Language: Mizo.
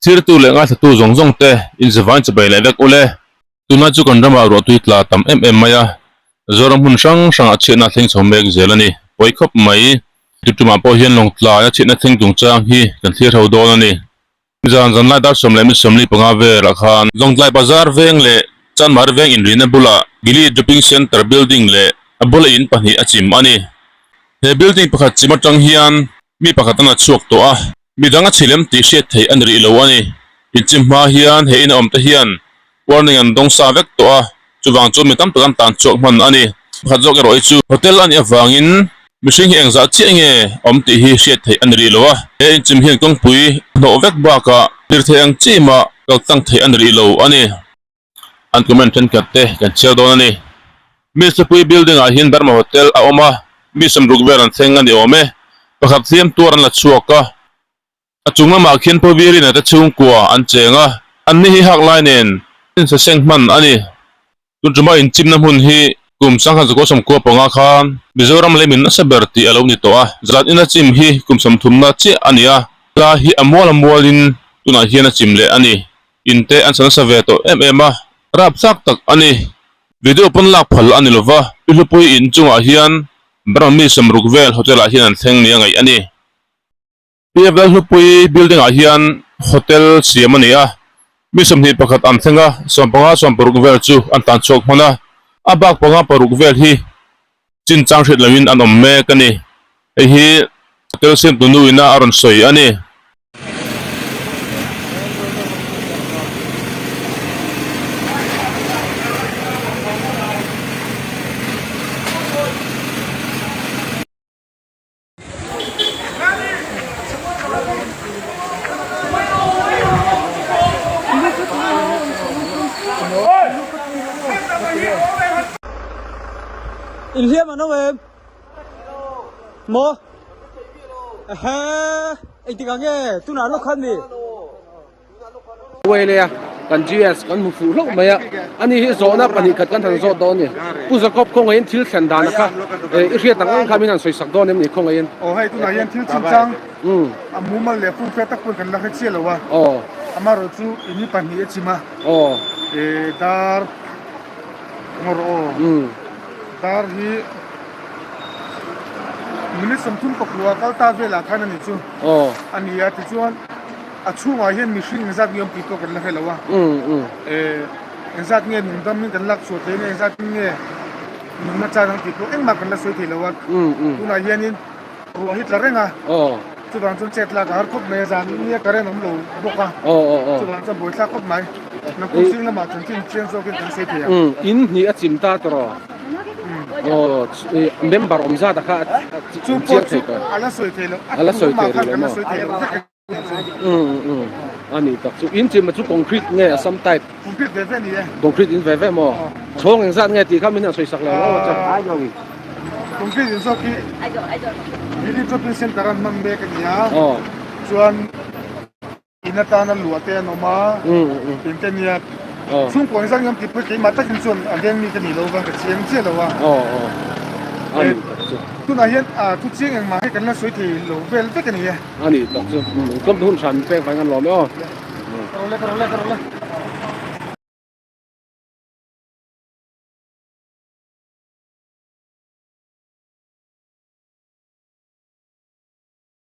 Thirtu leh ngaithlatu zawng zawng te inzavain chawbei leh vek ule. Tunlai chu kan ramah ruahtui tla tam em em mai a, Zoram hmun hrang hrangah chhiatna thleng chho mek zel a ni. Pawi khawp mai. Tutumah pawh hian lawngtlaia chhiatna thleng chungchang hi kan thlir ho dawn a ni. Zan zanlai dar sawm leh mi 45 velah khan Lawngtlai Bazar veng leh Chanmar veng inrihna bulah Gili Dropping Centre building leh a bula in pahnih a chim a ni. He building pakhat chim atang hian mi pakhat an la chhuak tawh a. Midang a chhi lem tih hriat theih a ni rih lo a ni. Inchim hma hian he ina awm te hian warning an dawng sa vek tawh a, chuvang chuan mi tam tak an tan chhuak hman a ni. Pakhat zawk erawh hi chu hotel a nih avangin mihring hi engzah chiah nge awm tih hi hriat theih a ni rih lo a. He inchim hian kawngpui hnawh vek bakah lirthei ang chi mah kal tlang theih a ni rih lo a ni. An comment thenkhat te kan chhiar dawn a ni. Miss Hlupui building ah hian Burma Hotel a awm a, mi sawmruk vel an thleng a ni awm e. Pakhat hliam tuar an la chhuak a, a chung lamah khian Pawirina te chhungkua an cheng a, an ni hi hak lai nen insaseng hman a ni. Tun tuma inchimna hmun hi kum 1995 khan Mizoram lei min nasa ber tih a lo ni tawh a, zan ina chim hi kum sawmthumna chiah a ni a, hla hi a mual a mualin tunah hian a chim leh a ni. In te an sa nasa ve tawh em em a, rapthlak tak a ni. Video pawn lak phal a ni lova, Pi Hlupui in chungah hian Burma mi sawmruk vel hotel ah hian an thleng ni a ngaih a ni. Pi Hlupui building ah hian hotel siam a ni a, mi 21 an thleng a, 15 16 vel chu an tan chhuak hman a, a bak panga paruk vel hi chinchang hriat loin an awm mek a ni. Hei hi hotel siamtu nu ina a rawn sawi a ni. Inhliam an awm em? Maw? Ehe, engtik ah nge tunah lawk khan mi? Uai leh a, kan GS kan hmu fuh hlauh mai a, ani hi zawhna pahnih khat kan han zawt dawn a ni. Pu Jacob khawngaihin thil thlen dan a kha i hriat ang ang kha min han sawi sak dawn em ni khawngaihin? Aw hei tunah hian thil chungchang a mumal leh fumfe tak pawn kan la hre chiah lo a, amaherawh chu ini pahnih a chim a, dar ngawr aw dar hi minute 34 kal ta velah khan a ni chu a ni a tichuan. A chhungah hian mihring engzat nge awm tih pawh kan la hre lo a, engzat nge nungdam in kan lak chhuah theih nge engzat nge nunna chan ang tih pawh engmah kan la sawi thei lo a, tunah hianin ruah hi tla reng a, chuvang chuan chet lak a har khawp mai a, zan nia current awm lo bawk a, chuvang chuan buaithlak khawp mai, naktuk zing lamah chanchin chiang zawkin kan sawi thei ang. In hnih a chim ta tawh rawh, member awm zat a kha a chiang thei tawh. A la sawi thei lo, a thu awmah khan kan la sawi thei lo vek. A ni tak chu in chimna chu concrete nge assam type concrete ve ve ni e concrete in ve ve maw chhawng engzat nge tih kha min han sawi sak lo lo chu concrete in zawk hi Village Shopping Center an hmang mek a ni a chuan in atana luah te an awm a in te nia chhungkaw engzat nge awm tih pawh keimah takin chuan a veng mi ka nih loh vang ka chiang chiah lo a tunah hian thu chiang engmah hi kan la sawi thei lo vel vek a ni e. A ni tak chu tlawm hun hran pek vang an lawm e aw. Ka rawle ka rawle ka rawle.